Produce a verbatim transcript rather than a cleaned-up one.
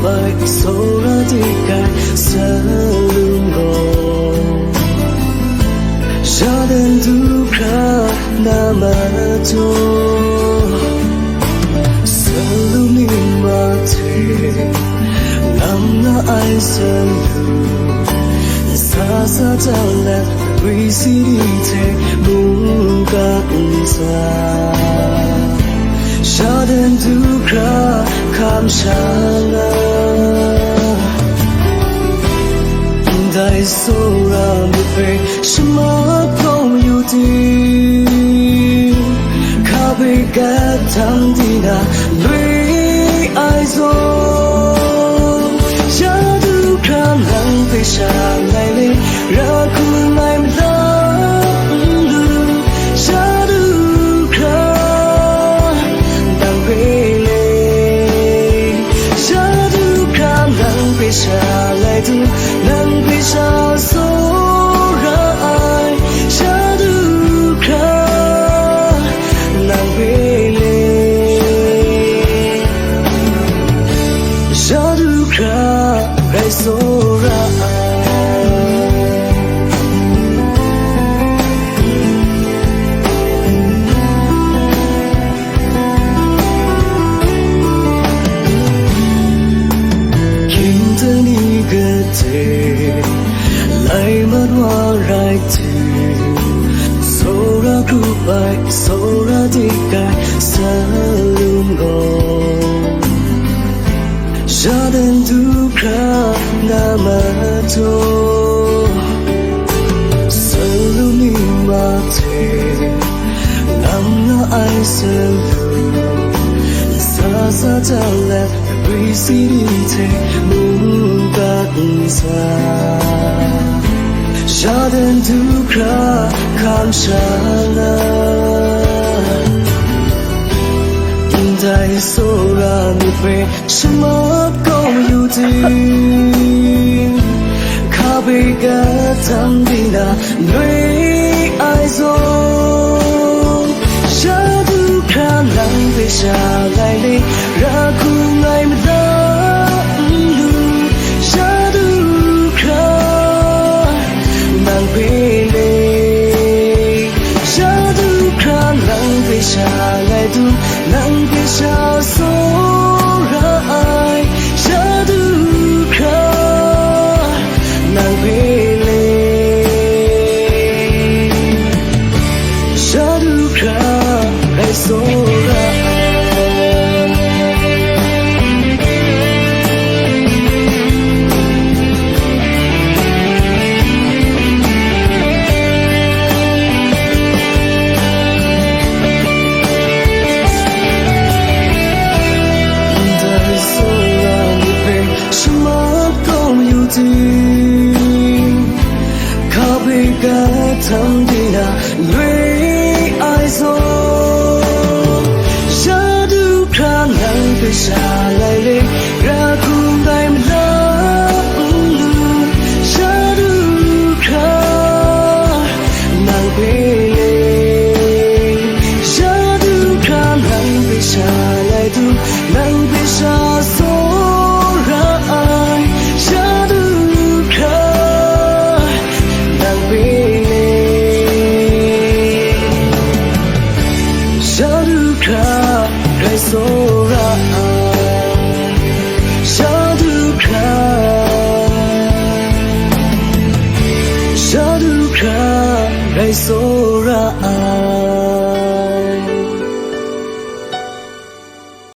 Ai tsawra de ai salum gaw, ya dan du hkra na majaw, salum ning mahte ngam na ai salum, sa sa chyalat, Gwi sidi hte mungga ntsa, ya dan du hkra hkam sha nga. Ndai tsawra myit hpe shamat kau yu ting, hka hpe gat htam di na lui ai zawn, ya du hkra nang hpe sha ngai le, ra hku ngai malam n lu, ya du hkra nang hpe le, ya du hkra nang hpe sha ngai du, nang hpe sha tsawra ai, ya du hkra nang hpe le, ya du hkra rai tsawra ai. Hkying tani gade lai mat wa rai ting, tsawra grup ai, tsawra dik ai salum gaw, ya dan du hkra na majaw, salum ning mahte ngam na ai salum, sa sa chyalat, Gwi sidi hte mungga ntsa, ya dan du hkra hkam sha nga. Ndai tsawra myit hpe shamat kau yu ting, hka hpe gat htam di na lui ai zawn, ya du hkra nang hpe sha ngai le, ra hku ngai malam n lu, ya du hkra nang hpe le, ya du hkra nang hpe sha ngai du, nang hpe sha tsawra ai, ya du hkra nang hpe le, ya du hkra rai tsawra ai. Ndai tsawra myit hpe shamat kau yu ting, hka hpe gat htam di na lui ai zawn, ya du hkra nang hpe sha ngai le, ra hku ngai malam n lu, ya du hkra nang hpe le, ya du hkra nang hpe sha ngai du, nang hpe sha tsawra ai, ya du hkra nang hpe le, ya du hkra rai tsawra ai, ya du hkra, ya du hkra rai tsawra ai.